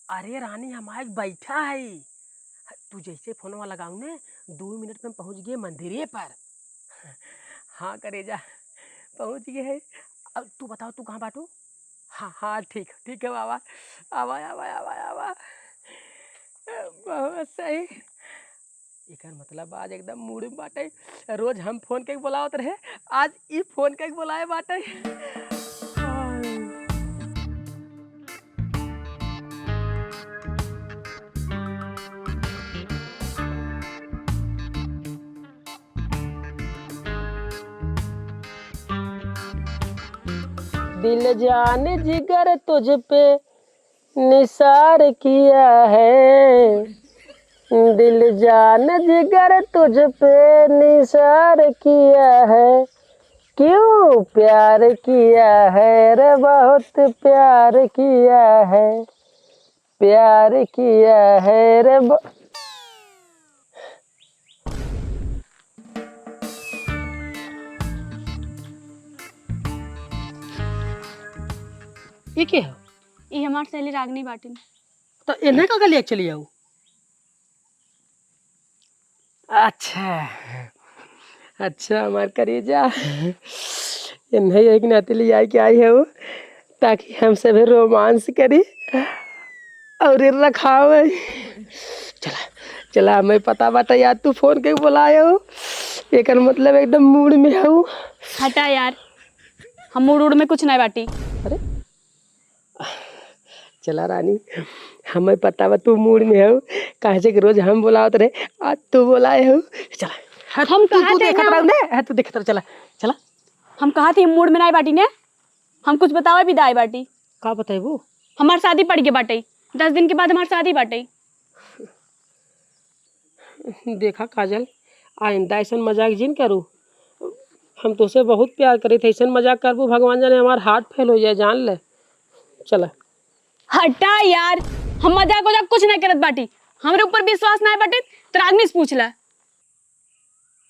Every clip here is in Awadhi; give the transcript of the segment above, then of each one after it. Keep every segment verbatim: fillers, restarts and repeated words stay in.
अरे रानी, हम आइके बैठा है। तू जैसे फोनवा लगाऊ ने, दू मिनट में पहुँच गए मंदिरे पर। हाँ करेजा, पहुँच गए है। अब तू बताओ, तू कहाँ बाटू? हाँ, हाँ, ठीक, ठीक है बाबा। आवा, आवा, आवा, आवा। बहुत सही। एकर मतलब आज एकदम मूड में बाटे। रोज हम फोन कइके बोलावत रहे, आज ई फोन कइके बोलाए बाटे। दिल जान जिगर तुझ पे निसार किया है, दिल जान जिगर तुझ पे निसार किया है, क्यों प्यार किया है रे, बहुत प्यार किया है, प्यार किया है रे ब- ई के हो? ई हमार सहेली रागनी बाटिन। तो इन्हें का लिए चली आऊ? अच्छा, अच्छा, हमार करेजा, इन्हें एक नाते ले आए के आई है वो, ताकि हमसे भी रोमांस करी और ये रखावे। चला, चला, हमें पता बाटे यार, तू फोन के बुलाए हो, एकर मतलब एकदम मूड में हऊ। हटा यार, हम मूड उड में कुछ नहीं बाटी। अरे, चला रानी, हमें पता बा तू मूड में हो, काहे से कि रोज हम बोलावत रहे, आज तू बोलाए हो। चला। हाँ, हम तू, कहा तू थे देखत ना? रहू ने? हाँ, तू देखत रह, चला, चला। हम कहा थे मूड में नाई बाटी ने, हम कुछ बतावे भी दाई बाटी। का बताइबू? हमार शादी पड़ गई बाटे, दस दिन के बाद हमार शादी बाटे। देखा काजल, आइंदा ऐसन मजाक जिन करू। हम तोसे बहुत प्यार करी थे, ऐसन मजाक करबू, भगवान जाने हमार हार्ट फेल हो जाए, जान ले। चला। हटा यार, हम मजाक वजाक कुछ नहीं करत बाटी। हमरे ऊपर विश्वास नहीं बाटे, तो रागनी से पूछ ले।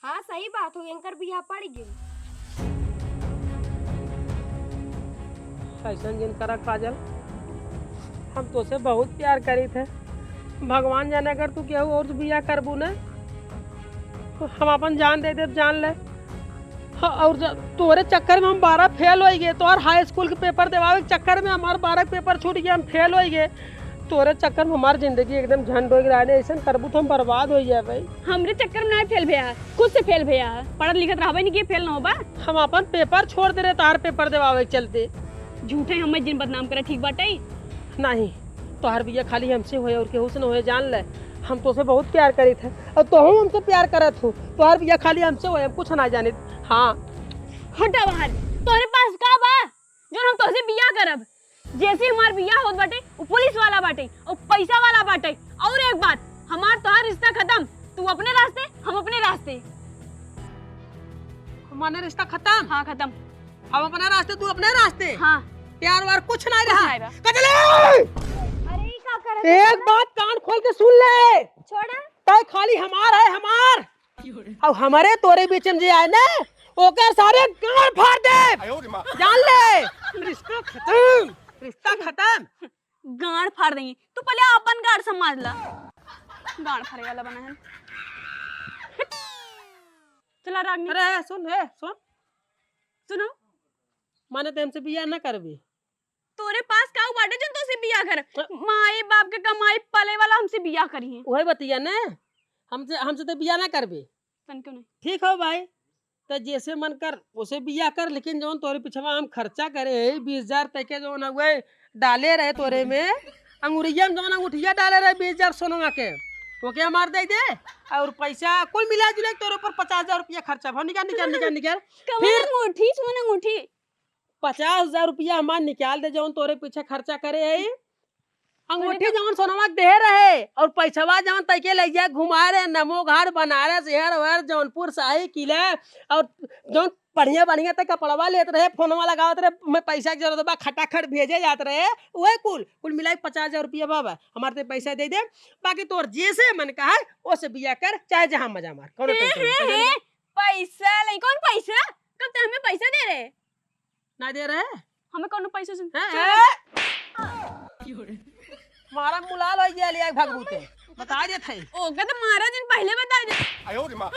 हाँ, सही बात हो, इनकर बियाह पड़ गई। ऐसन जिन करा काजल, हम तोसे बहुत प्यार करी थे। भगवान जाने अगर तू केहू और से बियाह करबू ना, तो हम अपन जान दे देब, जान ले। हाँ, और जा, तोरे चक्कर में हम बारह फेल हो गए, तोहर हाई स्कूल के पेपर देवावे के चक्कर में हमार बारह के पेपर छूट गया, हम फेल हो गए। तोरे चक्कर में हमार जिंदगी एकदम झंड हो गई रानी, ऐसन करबू तो हम बर्बाद हो जाए भाई। हमरे चक्कर में ना फेल भैया, खुद से फेल भैया, पढ़त लिखत रहबे नहीं कि फेल ना होबा। हम अपन पेपर छोड़ दे रहे तोहार पेपर देवावे के चलते। झूठे हमें जिन बदनाम करे ठीक बाटे। नहीं, तोहार बिया खाली हमसे होए और केहू से न होए, जान ले। हम तोसे बहुत प्यार करी थे और तोहू हमसे प्यार करत हो। तोहार बिया खाली हमसे होए, हम कुछ ना जानित। हाँ। हटा बाहर, तोहरे पास का बा जो हम तोहसे बिया करब? जैसे हमार बियाह होत बाटे, उ पुलिस वाला बाटे, उ पैसा वाला बाटे। और एक बात, हमार तोहार रिश्ता खत्म, तू अपने रास्ते, हम अपने रास्ते। माने रिश्ता खत्म? हाँ, खत्म। हम अपने रास्ते, तू अपने रास्ते? हाँ। प्यार वार कुछ नहीं कुछ रहा। नहीं रहा। कजली! अरे, ई का करत एक है? बात कान खोल के सुन ले। छोड़ा। तय खाली हमार है, हमार। और हमारे तोरे बीच में जे आए ना, ओकर सारे गांड फाड़ दे। जान ले, रिश्ता खत्म, रिश्ता खत्म। गांड फाड़ देंगे। तू पहले अपन गांड संभाल ला। गांड फाड़े वाला बना है। चला रागनी। अरे सुन, हे सुन। सुनो। माने ते हमसे बियाह ना करबी? तोरे पास काऊ बाटे जौन तोसे बियाह कर? अ- माई बाप के कमाई पले वाला हमसे बियाह करी है। वही बतिया ना, हमसे, हमसे तो बियाह ना करबे। तन क्यों नहीं? ठीक हो भाई, तो जैसे मन कर उसे बियाह कर, लेकिन जौन तोरे पिछवा हम खर्चा करे है, बीस हजार तक के जौन हुए डाले रहे तोरे में, अंगुरिया में जौन अंगूठिया डाले रहे बीस हजार सोनवा के, ओके हमार दे दे। और पैसा कुल मिला जुला के तोरे ऊपर पचास हजार रुपया खर्चा भा। निकाल, निकाल, निकाल, निकाल। कवन फिर अंगूठी? सोन अंगूठी। पचास हजार रुपया हमार निकाल दे, जौन तोरे पीछे खर्चा करे है। अंगूठी तोरे तो जौन सोनवा के देहे रहे और पैसवा जौन तैके ले जाए घुमाए रहे, नमो घाट, बनारस, एहर ओहर, जौनपुर, शाही किला, और जौन बढ़िया बढ़िया तै कपड़वा लेत रहे, फोनवा लगावत रहे, मैं पैसा के जरूरत बा, खटाखट भेजे जात रहे, वही कुल, कुल मिलाई पचास हजार रुपया बाबा, हमार ते पैसा दे दे, बाकी तोर जैसे मन कहा है, ओसे बिया कर, चाहे जहाँ मजा मार, कौनो हे, tension हे, नहीं। हे, पैसा नहीं, कौन पैसा? कब ते हमें पैसा दे रहे? ना दे रहे? हमें कौनो पैसा से हैं? छोड़। हैं? हमारा मुलाल होइ गया, लिया भगबू ते। बता देत है। ओके तो मारा दिन पहले बता दे। आयो रे माँ।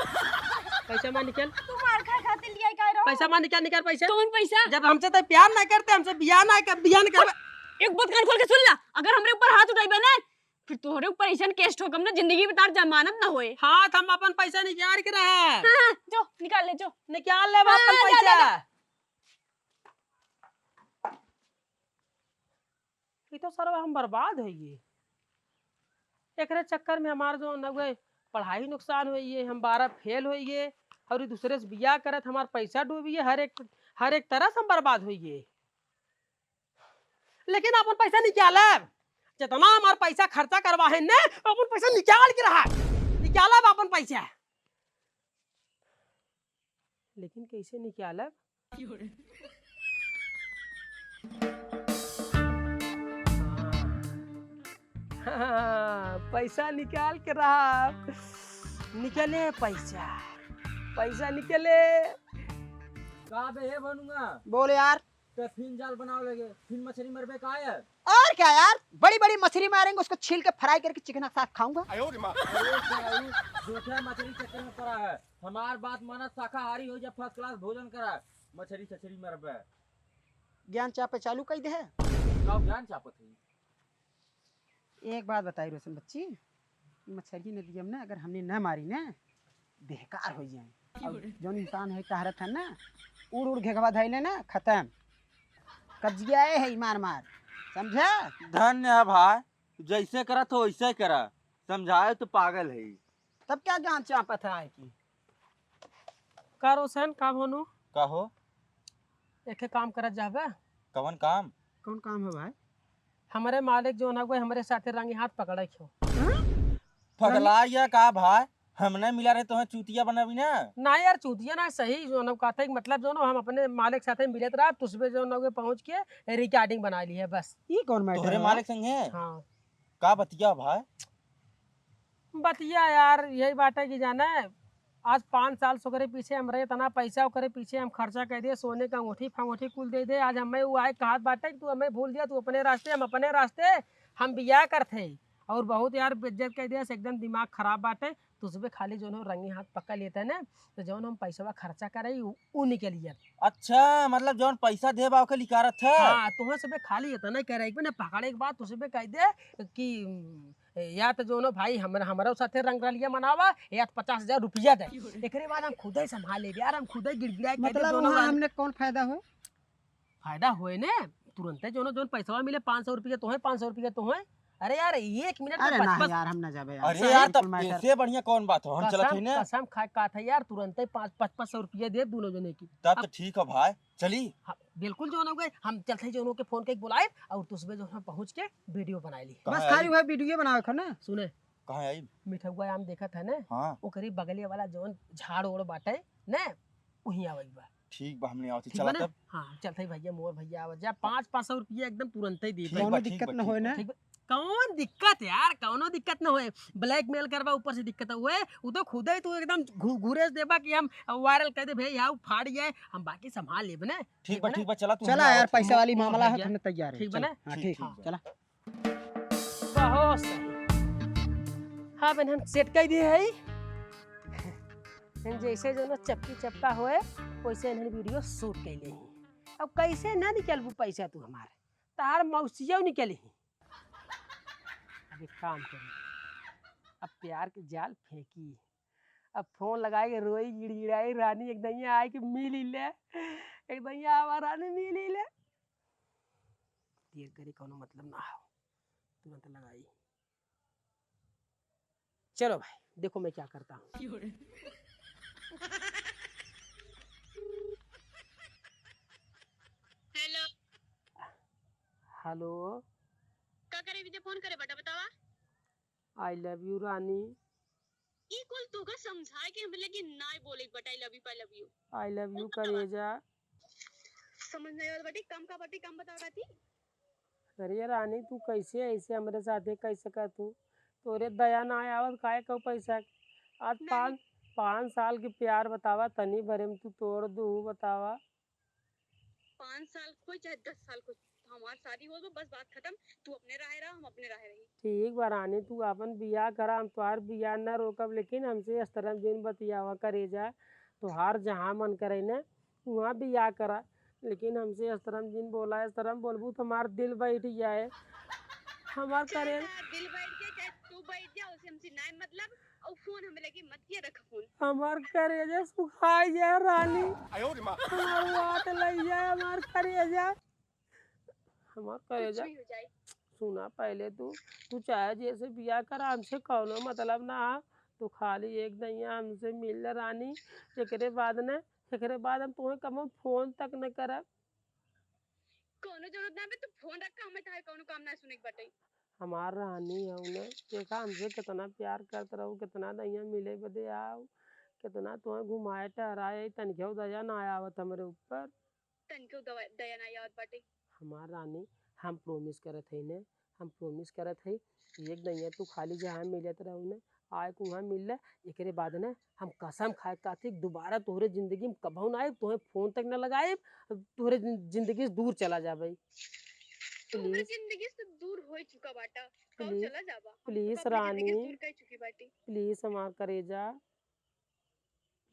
पैसा मार निकल। तू मार खाए खातिर लिया का रहो? पैसा मार निकल, निकल पैसा। कौन पैसा? जब हमसे तो प्यार ना करते, हमसे बियाह ना कर, बियाह ना करबे। एक बात कान खोल के सुन ला, अगर हमरे ऊपर हाथ उठाइबे ना, फिर तोहरे ऊपर ऐसन केस ठोकम ना, जिंदगी में तार जमानत ना होए। हाँ, तो हम अपन पैसा निकाल के रहा। हाँ, हाँ, जो निकाल ले, जो। निकाल ले हाँ, अपन जा, पैसा। जा, जा। ये तो सरवा हम बर्बाद होइ गए। एकरे चक्कर में हमार जो न हुए पढ़ाई नुकसान होइ गए, हम बारह फेल होइ गए और ये दूसरे से बियाह करत हमार पैसा डूबी है, हर एक, हर एक तरह से हम बर्बाद होइ गए। लेकिन अपन पैसा निकालब, जितना हमार पैसा खर्चा करवा है ने, अपन पैसा निकाल के रहा, निकालब अपन पैसा। लेकिन कैसे निकालब? हाँ, पैसा निकाल के रहा। निकले पैसा, पैसा निकले। का बे हे भनुआ? बोल यार। ते फिन जाल बनावे लगे, फिन मछरी मरबे का यार? और क्या यार, बड़ी बड़ी मछली मारेंगे, उसको छील के फ्राई करके चिकन के साथ खाऊंगा। अरे साहू, झूठा मछली चक्कर में पड़ा है। हमार बात माना, शाकाहारी हो जा, फर्स्ट क्लास भोजन करा, मछरी सछरी मरबे। ज्ञान चापे चालू कई दे है। का ज्ञान चापत है? एक बात बताई रोशन बच्ची, मछरी नदिया में ना अगर हमने न मारी ना, बेकार हो जाए। और जौन इंसान है टहरत है ना, उड़ उड़ घेघवा धैले ना, खत्म। कब्जियाए है मार मार, समझा? धन्य है भाई, जैसे करत हो वैसे करा, समझाए तो पागल है। तब क्या ज्ञान चापत है आए की? का रोशन, का भोनू? का हो? एके काम करत जाबे। कवन काम? कौन काम है भाई? हमरे मालिक जौन हउए, हमरे साथे रंगी हाथ पकड़े क्यों? हाँ? पगला या का भाई? हम नहीं मिला रहे तो चूतिया बनाबी ना। ना यार, चूतिया ना सही, जौन हम कहते हैं, मतलब जौन हम अपने मालिक साथे मिलत रहा, तुसबे जौन हउए पहुँच के रिकॉर्डिंग बना ली है बस। ये कौन मैटर तोहरे है? मालिक संग है? हाँ। का बतिया भाई? बतिया यार यही बाटे कि जाने, आज पाँच साल से ओकरे पीछे हम रहे, इतना पैसा ओकरे पीछे हम खर्चा कर दिए, सोने का अंगूठी फंगूठी कुल दे दे। आज हमें वो आए कहत बाटे कि तू हमें भूल दिया, तू अपने रास्ते, हम अपने रास्ते, हम बियाह करते। और बहुत यार बेइज्जत कर दिया, एकदम दिमाग खराब बाटे। तुसबे खाली जौन हो रंगी हाथ पकड़ लेते ना, तो जौन हम पैसवा खर्चा करे, उ, उ निकल जात। अच्छा, मतलब जौन पैसा देबा ओके लिकारत है? हाँ, तुहे सबे खाली इतना करे, एक बार ना पकड़े के बाद तुसबे कह दे कि ए, या तो जौनो भाई हमर-, हमरो साथे रंगरलिया मनावा, या तो पचास हजार रुपया दे। एकरे बाद हम खुदे संभाल लेबे यार, हम खुदे गिड़गिड़ाए कह देब मतलब जौनो वहाँ वाले। हमने कौन फायदा हो? फायदा होए ने, तुरंते जौनो जौन पैसवा मिले, पाँच सौ रुपया तोहे, पाँच सौ रुपया तोहे। अरे यार, एक मिनट में अरे ना पचपन यार, हम ना जाबे यार। अरे यार, तब बिल्कुल मैटर। ऐसे बढ़िया कौन बात हो, हम चलत कसम, हई ना। कसम खा के कहत है यार, तुरंते पाँच, पचपन सौ रुपया दे दोनों जने की। तब तो अब ठीक है भाई, चली। हाँ, बिल्कुल जौन हो गए, हम चलते ही जौन के फोन के बुलाए और तुसबे जौन हम पहुँच के वीडियो बनाए ली। कहाँ बस आई? खाली वह वीडियो बनावे खा ना। सुने, कहाँ आई? मिठौआ आम देखत है ना, हाँ। ओकरी बगले वाला जौन झाड़ ओड़ बाटे ना, वहीं आवे बा। ठीक बा, हमने आवत ही, ठीक चला बा ना? तब। हाँ, चलते ही भैया, मोर भैया आवत जा, पाँच, पाँच सौ रुपया एकदम तुरंत ही दे ठीक दे। बा, कौनो ठीक दिक्कत बा, न ठीक होए बा। ना। ठीक बा। कौन दिक्कत यार, कौनो दिक्कत न होए। ब्लैकमेल करबा, ऊपर से दिक्कत हुए, उ तो खुदे तू एकदम घु-, घुरेस देबा कि हम वायरल कर दे, भैया, फाड़ जाए, हम बाकी संभाल लेब ना। ठीक बा, ठीक बा, चला तू चला यहाँ यार, आओ। पैसा वाली मामला है, भैया। हमने तैयार है। ठीक बा चल, ना? हाँ, ठीक ठीक, बा। चला। बहुत सही। हाँ, बहन, हम सेट कर दिए है। जैसे जो ना चपकी चपका होए, वैसे इन्हन वीडियो शूट कर ले। अब कैसे ना निकलबू पैसा तू हमारे, तार मौसिया निकली। अब एक काम करी, अब प्यार के जाल फेंकी, अब फोन लगाए के रोई, गिड़गिड़ाई, "रानी, एक दैया आए के मिली ले, एक दैया आवा, रानी, मिली ले।" देर करे, कौनो मतलब ना हो, तुरंत लगाई। चलो भाई, देखो मैं क्या करता हूँ। हेलो। हेलो। का करे विजय, फोन करे बटा, बतावा। I love you रानी। ई कुल तोका समझाए के हमरे लगे नाय बोले बटा, I love you, I love you। I love you करेजा। समझ नहीं आवत बाटे, काम का बाटे, काम बतावा काती। अरे रानी, तू कैसे ऐसे हमरे साथे कह सकत तू? तोरे दया ना आवत, काहे कहू पैसा? आज नहीं। पाँच, पाँच साल के प्यार बतावा, तनी भरे में तू तोड़ दू, बतावा। पाँच साल खोई चाहे दस साल खोई, हमार शादी हो तो बस बात खत्म, तू अपने राहे रहा, हम अपने राहे रही। ठीक बा रानी, तू आपन बियाह करा, हम तोहार बियाह न रोकब, लेकिन हमसे इस तरह जिन बतियावा करेजा, तोहार जहाँ मन करे न उहाँ बियाह करा, लेकिन हमसे इस तरह जिन बोला, इस तरह बोलबू तो हमार दिल बैठ जाए, हमार चाहे करे तोहार दिल बैठ जाए, चाहे तू बैठ जा, उसे हमसे ना मतलब, और फोन हमें लगे मत किया, रख फोन। हमार करेजा सुखाई जाए रानी, आयो रे माँ। हमार बात लग जाए, हमार करेजा। हमार कुछ करेजा, भी हो जाए। सुना पहले तू, तू चाहे जैसे बियाह करा, हमसे कौनो मतलब ना हा। तू खाली एक दइया हमसे मिल ले रानी, एकरे बाद न, एकरे बाद हम तोहे कबो फोन तक न करब। कौनो जरूरत ना बे, तू फोन रखा, हमें तार कौनो काम ना सुने के बाटे। हमार रानी हऊ न, देखा हमसे कितना प्यार करत रहू, कितना दइया मिले बदे आओ, कितना तोहे घुमाए टहराए, तनिको दया ना आवत हमरे ऊपर। तनिको दवा-, दया ना आवत बाटे। हमार रानी, हम promise करत हई न, हम promise करत हई, एक दइया तू खाली जहाँ मिलत रहू न, आए के उहाँ मिल ले, एकरे बाद न हम कसम खाए काथी दोबारा तोहरे जिंदगी में कबहू ना आइब, तोहे फोन तक ना लगाइब, तोहरे जिन-, जिंदगी से दूर चला जाबे। तू हमरे please। जिंदगी से दूर हो चुका बाटा, कब please, चला जाबा? हम तो please अपनी जिंदगी से रानी, दूर कर चुकी बाटी। Please हमार करेजा,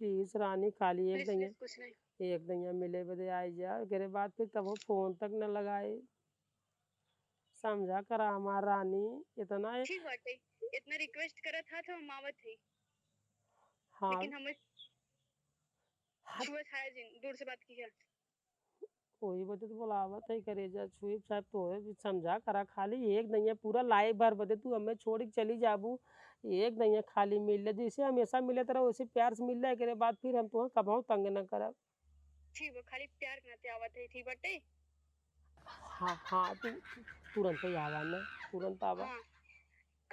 please रानी, खाली एक please, दइया, please, कुछ नहीं। एक दइया मिले बदे आई जा, एकरे बाद फिर कबो फोन तक न लगाए। समझा करा हमार रानी, इतना ए- ठीक बाटे, इतना request करत हा तो हम आवत ही। हाँ। लेकिन हमें हाँ। छुए छाए जिन, दूर से बात किया। वही बदे तो बोलावत है करेजा छुई साहब, तोहे भी समझा करा, खाली एक दइया पूरा life भर बदे तू हमें छोड़ के चली जाबू, एक दइया खाली मिल ले, जैसे हमेशा मिलत रहो वैसे प्यार से मिल ले, एकरे बाद फिर हम तोहे कबहू तंग न करब। ठीक बा, खाली प्यार के नाते आवत है, ठीक बाटे? हाँ, हाँ, तू तुरंत ही आवा ना, तुरंत आवा। हाँ,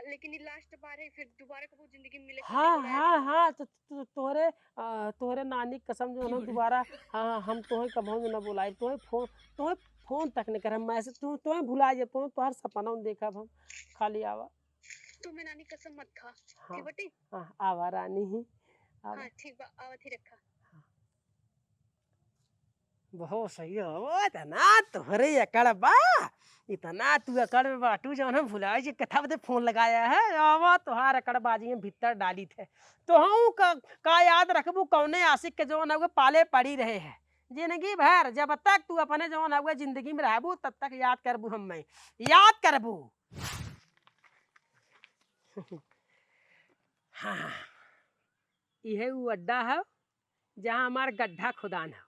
लेकिन ये last बार है, फिर दोबारा कबो जिंदगी में मिले के हाँ, नहीं हाँ, होना है। हाँ, तो, तो, तोहरे, आ, तोहरे नानी कसम जो है ना, दोबारा, हाँ, हम तोहे कबहू ना बुलाए, तोहे फोन, तोहे फोन तक नहीं करब, message, तोहे, तोहे भुला जाए, तोहे, तोहर सपना में देखब हम, खाली आवा। तुम्हें नानी कसम मत खा, हाँ, ठीक बाटे? हाँ, आवा रानी ही, आवा। हाँ, ठीक बा, आवत ही रखा। हाँ। बहुत सही हो, इतना तोहरे अकड़ बा, इतना तू अकड़ में बाटू, जौन हम भुलाए जे कथा बदे फोन लगाया है, आवा तोहार अकड़ बाजी में भीतर डाली थे। तो हम का, का याद रखबू, कौने आशिक के जौन है वो पाले पड़ी रहे हैं। जिंदगी भर जब तक तू अपने जौन है वो जिंदगी में रहबू, तब तक याद करबू हम मैं, याद करबू। हाँ, इहे उ अड्डा है, जहाँ हमार गड्ढा खुदान है।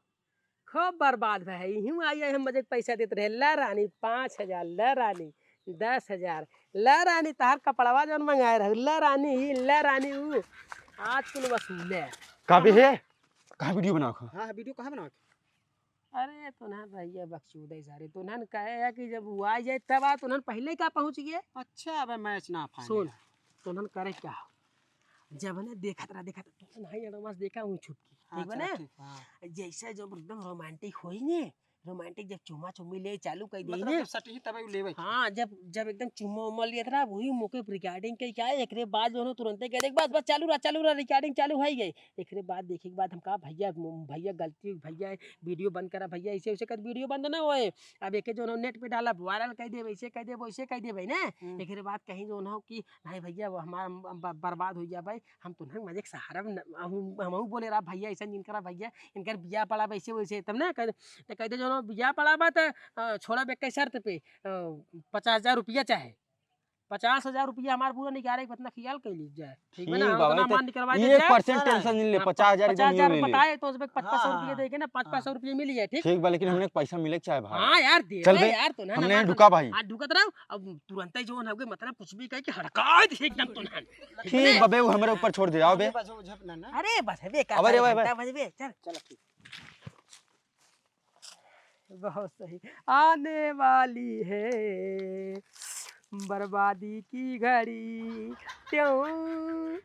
खूब बर्बाद भए है। इहूँ आई, आई हम मजे के पैसा देत रहे। ला रानी, पाँच हजार, ला रानी, दस हजार, ला रानी, तहार कपड़वा जौन मंगाए रहू, ला रानी, ई, ला रानी, ऊ। आज कुल वसूले। का बे हे? कहाँ video बनाओ खा? हाँ, video कहाँ बनाओ? अरे, तोन्हन रहिया बकचोदे सारे। तोन्हन कहे है कि जब वो आ जाए, तब आ, तोन्हन पहले का पहुँच गए? अच्छा, अबे match ना final सुन, है। तोन्हन करे क्या हो? जब ने देखत रहा, देखत रहा, तोन्हन हाई advance देखा हुई छुप के। हाँ, ठीक बा चलो, ना? ठीक, हाँ। जैसे जब एकदम romantic होई ने, romantic जब चुम्मा चुम्मी ले चालू कर देई मतलब ने, जब सटही तब उ लेवे। हाँ, जब, जब एकदम चुम्मा उम्मा लियत रहा, वही मौके पर recording कई क्या है, एकरे बाद जो है तुरंते कह दे, "बस, बस, चालू रहा, चालू रहा, recording चालू है गई।" एकरे बाद देखे के बाद हम कहा, "भैया, मो-, भैया गलती, भैया video बंद करा भैया, ऐसे, ऐसे कर video बंद ना होए।" अब एके जो है net पे डाला, viral कर देबे, ऐसे कर देबे, वैसे कर देबे ना। हम्म। एकरे बाद कहीं जो है कि नहीं भैया, वो हमारा ब-, ब-, बर्बाद हो गया भाई, हम तो नहीं मजे के सहारा में न-, हम, हमहू बोले रहा भैया, ऐसा जिन करा भैया, इनकर बियाह पड़ा वैसे, वैसे, तब ना कह, तो कह दे जो है बियाह पड़ा बा तो, अ, छोड़ा बे के शर्त पे, अ, पचास हजार रुपया चाहे। पचास हजार रुपया हमार पूरा निकाले के, इतना ख्याल कर लीजिए। ठीक बा ना? ठीक हाँ, बा, उतना तो मान निकलवा ये दे एक जाए। Percent tension नहीं ले, हाँ, पचास हजार एकदम पचास हजार ये ले ले। बताए तो उसमें पाँच पाँच सौ हाँ, रुपया हाँ, दे के ना, पाँच पाँच सौ हाँ। रुपया मिल जाए, ठीक? ठीक बा, लेकिन हमने पैसा मिले के चाहे भाई। हाँ यार, दे चल दे बे, यार, तो ना, हमने ना, दुका भाई। हाँ, दुकत रहो। अब तुरंत ही जो है, मतलब कुछ भी कह के हड़का दे एकदम तो ना। ठीक बा बे, वो हमारे ऊपर छोड़ दे, आओ बे। अरे बस, बस, बे, का अबे रे, अबे, अबे। घंटा बजबे, चल। चलो, ठीक। बहुत सही। आने वाली है बर्बादी की घड़ी। ट्यों।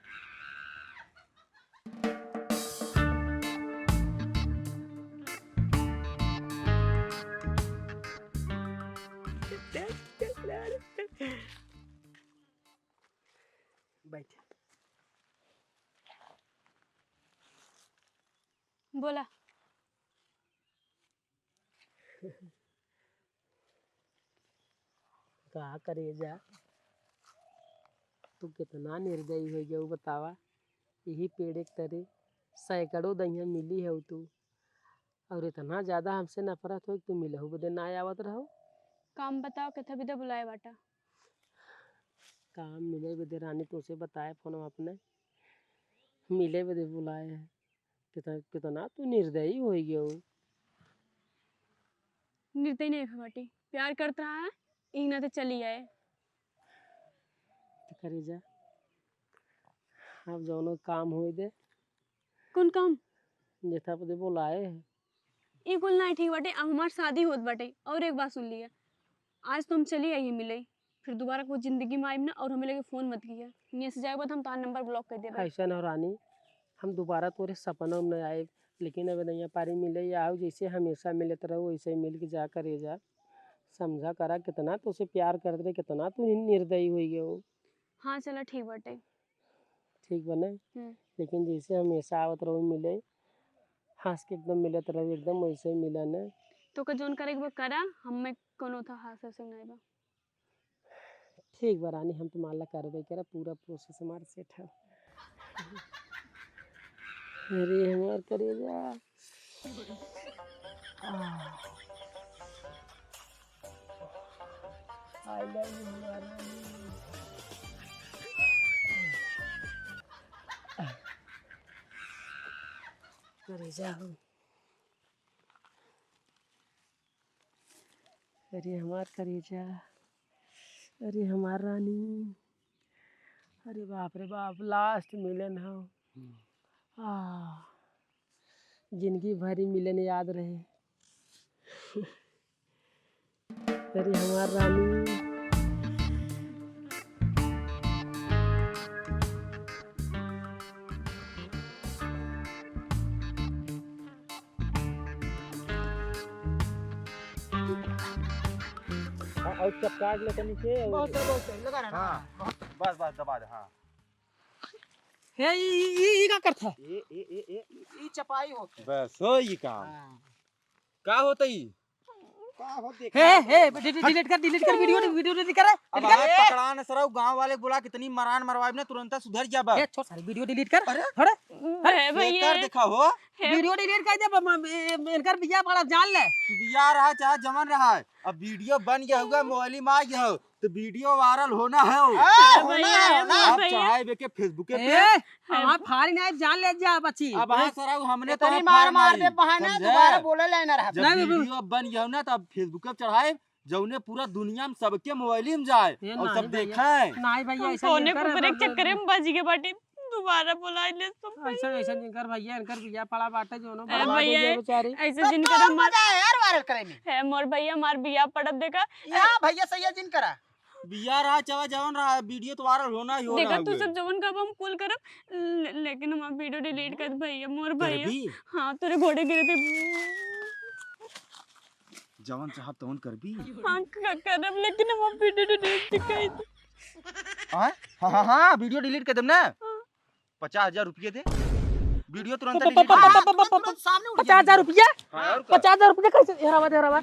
बैठ। बोला। का करेजा, तू कितना निर्दयी होइ गयू बतावा। यही पेड़े के तरे सैकड़ों दहिया मिली हउ तू, और इतना ज्यादा हमसे नफरत होइ कि तू मिलहु बदे ना आवत रहउ। काम बताओ, केथा बिदा बुलाए बाटा? काम मिले बदे रानी, तोसे बताए फोन अपने, मिले बदे बुलाए है। कितना, कितना तू निर्दयी होइ गयू। निर्दयी नहीं है बाटी, प्यार करत रहा है, इही नाते चली आए। तो करेजा, अब जौनो काम होइ दे। कौन काम? जेथा बदे बोलाए है। ई कुल ना ठीक बाटे, अब हमार शादी होत बाटे। और एक बात सुन लिया, आज तो हम चली आई मिले, फिर दोबारा कोई जिंदगी में आइब ना, और हमें लगे फोन मत किया। यहाँ से जाए बाद हम तार नंबर ब्लॉक कर देबे। ऐसा ना रानी, हम दोबारा तोरे सपनों में न आइब, लेकिन अब नैया पारी मिले या आओ, जैसे हमेशा मिलत रहो वैसे ही मिल के जा करेजा। समझा करा, कितना तोसे प्यार करत रहे, कितना तू निर्दयी होइ गयू। हाँ चला ठीक बाटे। ठीक बा ना? हम्म। लेकिन जैसे हमेशा आवत रहो मिले, हंस के एकदम मिलत रहो, एकदम वैसे ही मिला ना। तोका जौन करे के बा करा, हमें कोनो था हाथ से नहीं बा। ठीक बा रानी, हम तुम्हार ला करबे करा, पूरा प्रोसेस हमार सेट है। अरे हमार करेजा। आह। I love you हमार रानी। करेजा हो। अरे हमार करेजा, अरे हमार रानी, अरे बाप रे बाप, लास्ट मिलन हो। हम्म। आ, जिंदगी भर ही मिलन याद रहे। अरे हमार रानी। हाँ, और चपका के लेके नीचे और बहुत है, बहुत है, लगा रहना। हाँ, बहुत है। बस, बस, दबा दे, हाँ। हे, ई, ई, ई, ई का करत है? ए, ए, ए, ए। ई चपाई होत है। बस, हो ई काम। हाँ। का होत ई? का हो देख हे, रहा हे, है? डि-, डि-, डिलीट कर, डिलीट कर, वीडियो, वीडियो डिलीट कर, अब डिलीट कर। आए पकड़ान सरऊ, गाँव वाले बोला कितनी मरान मरवाइब ना, तुरंत सुधर जाबा। ए, छोड़ सारी वीडियो डिलीट कर। अरे? हट। हे भैया। कर देखा हो। हे। वीडियो डिलीट कर दे, ब-, म-, ए, इनकर बिया बड़ा जान ले। बिया रहा चाहे जमन रहा, अब वीडियो बन गया होगा, मोबाइल में आ गया हो, तो वीडियो वायरल होना है। हाँ, हे होना भैया, है, होना। हे आप भैया। चाहे बेके Facebook पे। ए, हमार फाड़ी नहीं जान ले जा बची। अब हाँ सरऊ, हमने तो इतनी मार मार दे बहाना, समझे? दोबारा बोले ले ना रहा। जब नहीं, वीडियो बन गया हो ना, तब Facebook पे चढ़ाए, जौने पूरा दुनिया में सबके मोबाइल में जाए ये और नहीं सब भैया, देखे। नहीं भैया, हम ऐसा कौने जिनकर कुकुरे के चक्कर में बज गए बाटी, दोबारा बुला ले सब। ऐसा, ऐसा जिनकर भैया, इनकर बिया पड़ा बाटे, जोनो ए बर्बाद हो भैया, गए बेचारे। ऐसे बहुत जिनकर मार हमार मजा है यार वायरल करे में। है मोर भैया, हमार बिया पड़त देखा। या भैया सैया जिनकरा। बिया रहा चाहे जवन रहा, वीडियो तो वायरल होना ही होना देखा, तू हुए। सब जवन कब हम कूल करब, ले-, लेकिन हमार वीडियो डिलीट कर दे भैया, मोर भैया। करबी? हाँ, तोरे गोड़े गिरे थे। जवन चाहब तवन करबी? हाँ, क-, करब, लेकिन हम अब वीडियो डिलीट कर दे। आय? हाँ, हाँ, हाँ, वीडियो डिलीट कर देब ना। हाँ। पचास हजार रुपये दे। वीडियो तुरंत प-, प-, डिलीट प-, कर। प-, प-, प-, प-, तुरंत सामने उठ पचास हजार जाएगी। रुपया? हाँ, और का? पचास हजार रुपया कैसे? हेरावा दे, हेरावा।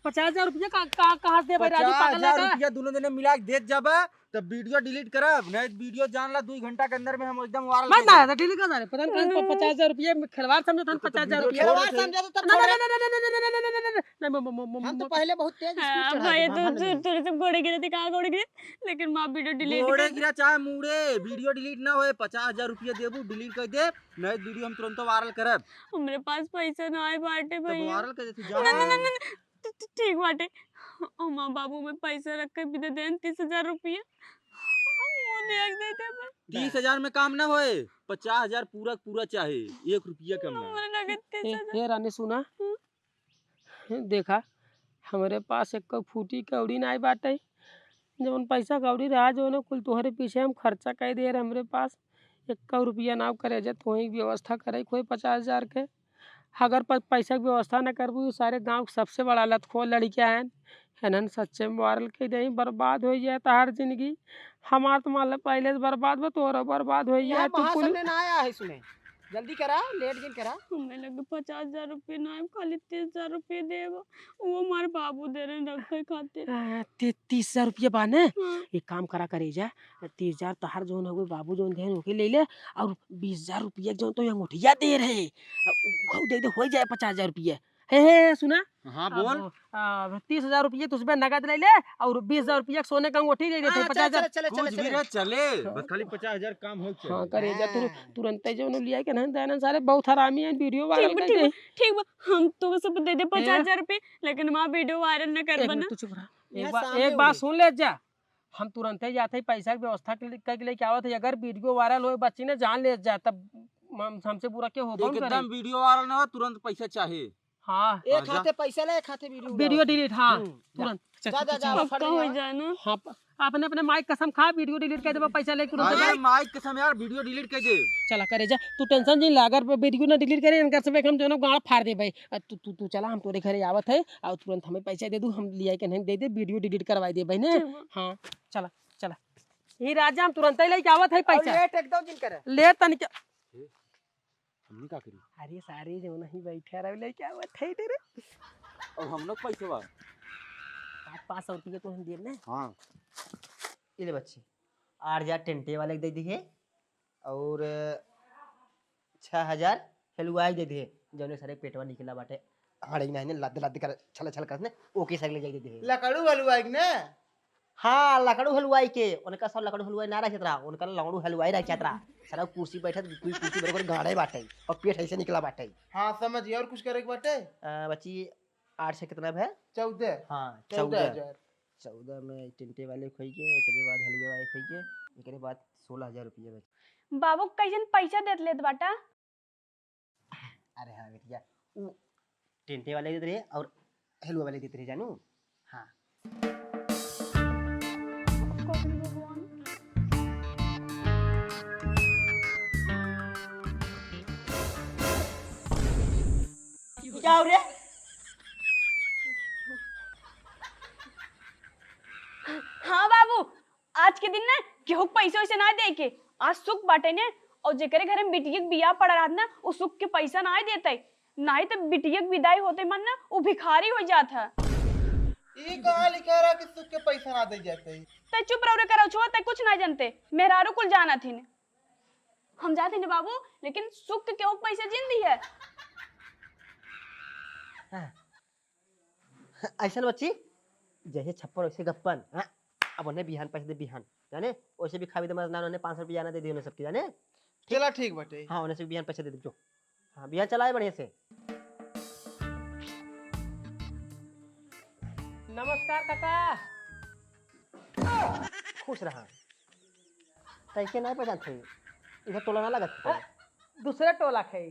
पचास हजार रुपया का, का, कहाँ से दे भाई राजू, पागल है का? पचास हजार रुपया दोनों जने मिला के देत जाबा। तब वीडियो डिलीट करब, नहीं तो वीडियो जान ला, दू घंटा के अंदर में हम एकदम वायरल मत कर ना, देब। तो डिलीट कर दे। पता नहीं कहाँ प-, पचास हजार रुपया में खिलवाड़ समझे तो तो पचास हजार वीडियो रुपया। खिलवाड़ समझे तो तब नहीं, छोड़ नहीं, दे। नहीं, नहीं, नहीं, नहीं, नहीं, नहीं, नहीं, नहीं, नहीं, नहीं, नहीं, हम तो नहीं, पहले बहुत तेज नहीं, स्पीड हाँ, चढ़ा भाई, देते हैं। तो, हाँ, तो, नहीं। तो, तो गोड़े गिरे थे, कहाँ गोड़े गिरे? लेकिन माँ वीडियो डिलीट गोड़े कर गिरा चाहे मूड़े, वीडियो डिलीट ना होए, पचास हजार रुपया देबू, डिलीट कर दे, नहीं तो वीडियो हम तुरंत वायरल करब। हमरे पास पैसा ना आए बाटे तो भैया। वायरल कर दे तू, नहीं, नहीं, जा। नहीं, नहीं, नहीं। ठी-, ठी-, ठीक बाटे। हमार बाबू में पैसा रख के भी दे देन तीस हजार रुपया। हम वो ले आके दे देबे। तीस हजार में काम ना होए, पचास हजार पूरा, पूरा चाहे, एक रुपया कम ना। हमरा लगे ए, तीस हजार। ए, रानी सुना। हम्म। देखा, हमरे पास एक्को फूटी कौड़ी नाई बाटे। जवन पैसा कौड़ी रहा, जवन कुल तोहरे पीछे हम खर्चा कर दे रहे, हमरे पास एक्को रुपया ना करे जे, तोही व्यवस्था करे कोई पचास हजार के। अगर प-, पैसा के व्यवस्था न करबू, ई सारे गाँव के सबसे बड़ा लतखोर लड़किया हैं, इन्हन सच्चे में वायरल कर दे, बर्बाद हो जाए तहार जिंदगी। हमार तो मान ले पहले से बर्बाद बा, तोहरो बर्बाद हो जाए। यहाँ तू कुल महासमने ना आया है सुने। जल्दी करा, लेट जिन करा। हमें लगे पचास हजार रुपये ना, खाली तीस हजार रुपये देबा। वो हमारे बाबू दे रहे रखे खातिर। आ, ती-, तीस हजार रुपये बा ने? हाँ। एक काम करा करे जा, तीस हजार तोहार जौन हवे बाबू जौन देहन ओके ले ले, और बीस हजार रुपये जौन तो अंगूठिया दे रहे, आ, उ, उ दे दे, हो जाए पचास हजार रुपये। हे, हे, सुना? हाँ, बोल। अब, आ, तीस हजार रुपये तुझ पे नगद ले ले और बीस हजार रुपये सोने का अंगूठी दे देते, हाँ, पचास हजार। चले, चले, चले, कुछ भी चले। रहे, चले। हाँ। बस खाली पचास हजार काम हो हाँ, चाहिए। करे जा, तू हाँ। तुरंत जौन लिया के नहीं देना, सारे बहुत हरामी हैं, वीडियो वायरल ठीक बा, कर ठीक दे। बा, ठीक बा, हम तो सब दे दे ए? पचास हजार रुपये, लेकिन वहाँ वीडियो वायरल न कर एक बना। मिनट, तू चुप रहा। एक यहाँ बार, सामने एक हो बात गई। सुन ले जा, हम तुरंते जाते ही पैसा की व्यवस्था के लिए, करके लेके आवत है। अगर वीडियो वायरल होए, बच्ची ने जान ले जाए, तब हम, हमसे बुरा के होबो न करे। एकदम वीडियो वायरल ना हो, तुरंत पैसा चाहे। हाँ। एक हाँ, जा। हाथे पैसा ले, एक हाथे वीडियो वीडियो बनाओ। डिलीट, हाँ, हम्म, जा। तुरंत। चल, जा, चल, जा, चल, जा, चल। फट पक्का हो जाए। जाए ना। हाँ, प-, आपने अपने माई कसम खा, वीडियो डिलीट कर देबा, पैसा लेके तुरंत अरे भाई। माई कसम यार, वीडियो डिलीट कर दे। चला करे जा, तू टेंशन जिन ला, अगर वीडियो ना डिलीट करे, इनकर सब हम दोनों गाड़ फाड़ देबे। आ, तू, तू, तू चला, हम तोरे घरे आवत है, और तुरंत हमें पैसा दे दू, हम लिया के नहीं दे दे, वीडियो डिलीट करवाई देबे ने। ठीक बा। हाँ, चला, चला। ये राजा, हम तुरंत ही लेके आवत है और पैसा। लेट एकदम जिन करे। लेट तनिक। ए, हमनी का करी? अरे सारे जो नहीं बैठे रहे, लेके आवत है इधर। और हम लोग पैसे बा? पाँच, पाँच सौ रुपये तो हम देब ना। हाँ। ये ले बच्ची, आठ हजार टेंटे वाले के दे दिए और छह हजार हलवाई दे दिए, जौने सारे पेटवा निकला बाटे। हाड़े नहीं ने लद लद कर छल छल करत ने, ओके सारे ले जाई दे दिए। लकड़ू हलवाई के ना? हाँ, लकड़ू हलवाई के, उनका सब लकड़ू हलवाई ना रखे तरा, उनका लकड़ू हलवाई रखे तरा। सारा कुर्सी बैठत, कोई कुर्सी बरोबर गाड़े बाटे और पेट ऐसे निकला बाटे। हाँ, समझ गया। और कुछ करे के बाटे? आ, बच्ची, आठ से कितना भे? चौदह। हाँ, चौदह चौदह। हजार। चौदह में टेंटे वाले खोई के, एकरे बाद हलवे वाले खोई के, एकरे बाद सोलह हजार रुपया बचे। बाबू, कैसन पैसा देत लेत बाटा? अरे हाँ बिटिया, उ टेंटे वाले देत रहे और हलवे वाले देत रहे जानू। हाँ। कौन भगवान? क्या हो रे? हाँ बाबू, आज के दिन ना केहू के पैसे वैसे ना दे के, आज सुख बाटे ने, और जेकरे घरे में बिटिया के बियाह पड़ा रहत ना, उ सुख के पैसा ना देते, नाहीं तो बिटिया के विदाई होते मन ना उ भिखारी हो जात है। ई कहाँ लिखा रहा कि सुख के पैसा ना दे जाते? तै चुप रहो रे करौछुआ, तै कुछ ना जानते, मेहरारू कुल जानत हिन। हम जाते हैं बाबू, लेकिन सुख के केहू के पैसे जिन दी है। हाँ। ऐसन बच्ची, जैसे छप्पन वैसे गप्पन। हाँ, अब उन्हें बिहान पैसे दे, बिहान, जाने? वैसे भी खावी दे, मत ना, उन्हें पाँच सौ रुपया ना दे दियो ना सबके, जाने? ठीक? चला, ठीक बाटे। हाँ, उन्हें से बिहान पैसे दे दे, जो। हाँ, बिहान चलाए बढ़िया से। नमस्कार काका। खुश रहा। तैके नहीं पहचानत है, इधर टोला ना लगत है। हाँ, दूसरे टोला के।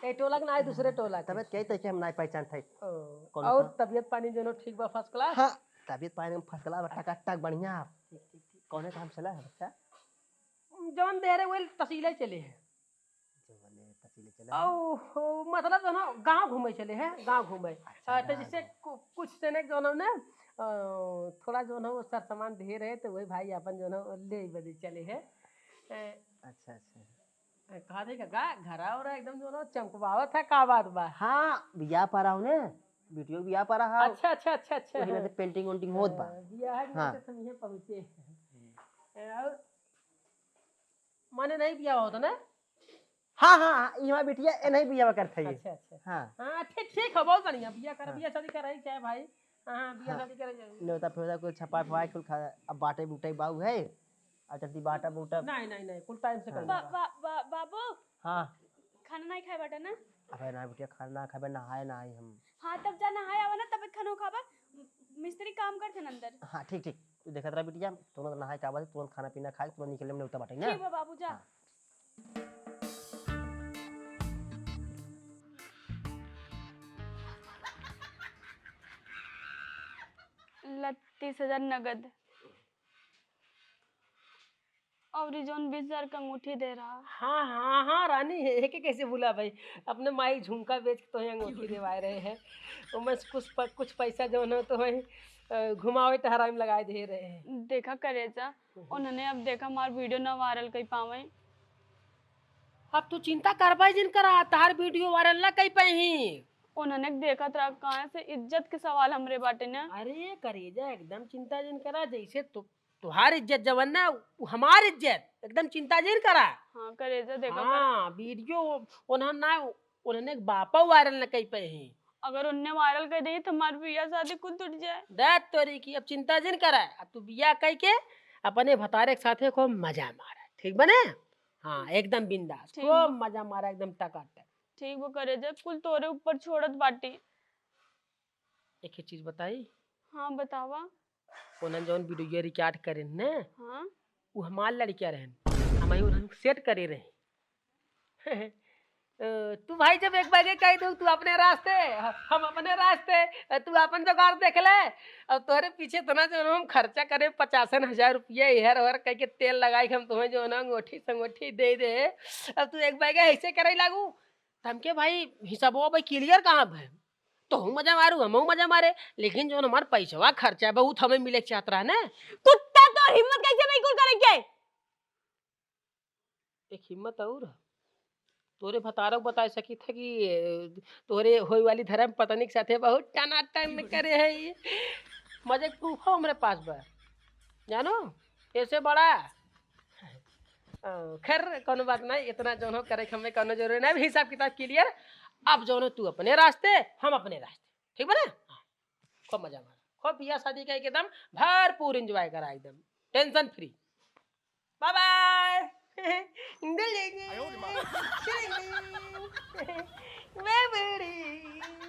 ए टोला के ना है, दूसरे टोला के। तबे कही तैके हम नहीं पहचानत है। ओ, कौन और था? तबीयत पानी जौनो ठीक बा, first class? हाँ, तबीयत पानी हम first class बा, टकाटक बढ़िया। ठीक, ठीक, ठीक। कौने काम चला है बच्चा? जौन दे रहे, वही तहसीले चले हैं। जौने तहसीले चले हैं। ओहो, मतलब जौन गाँव घूमे चले हैं, गाँव घूमे। अच्छा, हाँ, तो गाँव जैसे घूमे। कु-, कुछ जने जौन है ना, अ, थोड़ा जौन है वो सरसामान ढेर है, तो वही भाई अपन जौन है वो ले बदे चले हैं। ए, अच्छा, अच्छा। ए, कहा दे काका, घरा ओरा एकदम जौन है चमकवावत है, का बात बा? हाँ, बियाह पड़ा हो ने, बिटियो बियाह पड़ा है। अच्छा, अच्छा, अच्छा, अच्छा। वही ना से painting वेंटिंग होत बा। अ, बियाह के हाँ। वजह से हम इहे पहुँचे। ए, और माने नहीं बियाह होता ना? हाँ, हाँ, हाँ, इहवा बिटिया ए नहीं बियाह करत है। अच्छा, अच्छा। हाँ। हाँ, ठीक, ठीक है, बहुत बढ़िया। बियाह कर, हाँ। बियाह शादी कराई चाहे भाई। हाँ, हाँ, बियाह हाँ। शादी कराई जाए। नेवता फेवता कुल छपा फवाई कुल खा, अब बाटे बूटे बाऊ है। अब चलती बाटा बूटा। नहीं, नहीं, नहीं, कुल time से हाँ। करना बा-, बा-। बा-, बा-, बाबू। हाँ। खाना नहीं खाए बाटा ना? अबे ना बिटिया, खाना ना खाबे, नहाए ना आई हम। हाँ, तब जा नहाए आवा ना, तब खाना खाबा। मिस्त्री काम करते ना अंदर। हाँ, ठीक, ठीक। तू देखत रह बिटिया, तुरंत नहाए के आवा, तुरंत खाना पीना खाए, तुरंत निकले में नेवता बाटे ना। ठीक बा बाबू, जा। हाँ। ला तीस हजार नगद। और ई जौन बीस हजार के अंगूठी दे रहा। हाँ, हाँ, हाँ, रानी, एके कैसे भूला भाई? अपने माई झुमका बेच के तोहे अंगूठी देवाए रहे हैं। ओमे से कुछ प-, कुछ पैसा जौन है तोहे, अ, घुमावे टहरावे में लगाए दे रहे हैं। देखा करेजा, उन्होंने अब देखा हमार video ना viral कर पावे। अब तू चिंता करबे जिन करा, तहार वीडियो वायरल ना कई पाई। उन्होंने देखत रहा, कहाँ से इज्जत के सवाल हमरे बाटे ना। अरे करेजा, एकदम चिंता जिन करा, जैसे तु-, तुहार इज्जत जवन ना, उ हमार इज्जत, एकदम चिंता जिन करा। हाँ करेजा, देखा कर। हाँ, वीडियो उन्होंने ना, उन्होंने बापा वायरल न कई पाई। अगर उनने वायरल कर दे तो हमार बियाह शादी कुल टूट जाए। दे तोरी की, अब चिंता जिन करा, अब तू बियाह कई के अपने भतारे के साथे खूब मजा मारा, ठीक बने? हाँ, एकदम बिंदास, ठीक खूब बा। मजा मारा, एकदम टकाटक। ठीक बा करेजा, कुल तोरे ऊपर छोड़त बाटी। एक ही चीज बताई। हाँ बतावा। उन्हन जौन वीडियो रिकॉर्ड करे न, हाँ। उ हमार लड़किया रहन, हम ही उन्हन सेट करे रहे। अ, तू भाई जब एक बागे कह दो तू अपने रास्ते, हम अपने रास्ते, अ, तू अपन जुगाड़ देख ले। अब तोहरे पीछे इतना जो हम खर्चा करे पचासन हजार रुपया इहर उहर कह के तेल लगाई के हम तुम्हें जो ना अंगूठी संगूठी दे दे। अब तू एक बागे ऐसे करे लागू, त हमके भाई हिसाबवा भाई क्लियर कहाँ भे? तोहू मजा मारू, हमहू मजा मारे, लेकिन जौन हमार पैसवा खर्चा बहुत हमें मिले के चाहत रहा ना। कुत्ता, तोर हिम्मत कैसे बिल्कुल करे के? एक हिम्मत और तोरे भतारक बता सकी थे कि ए, तोरे होए वाली धर्म पत्नी के साथे बहुत टनाटन करे है ये। मजे के proof हो हमरे पास बा, जानो, ऐसे बड़ा। अ, खैर, कौनो बात नहीं, इतना जौन हो करे के हमें कौनो जरूरी नहीं, अभी हिसाब किताब क्लियर। अब जौन हो तू अपने रास्ते, हम अपने रास्ते, ठीक बा ना? हाँ, खूब मजा मारा, खूब बियाह शादी का एकदम भरपूर एंजॉय करा, एकदम tension free. Bye bye. Bye bye.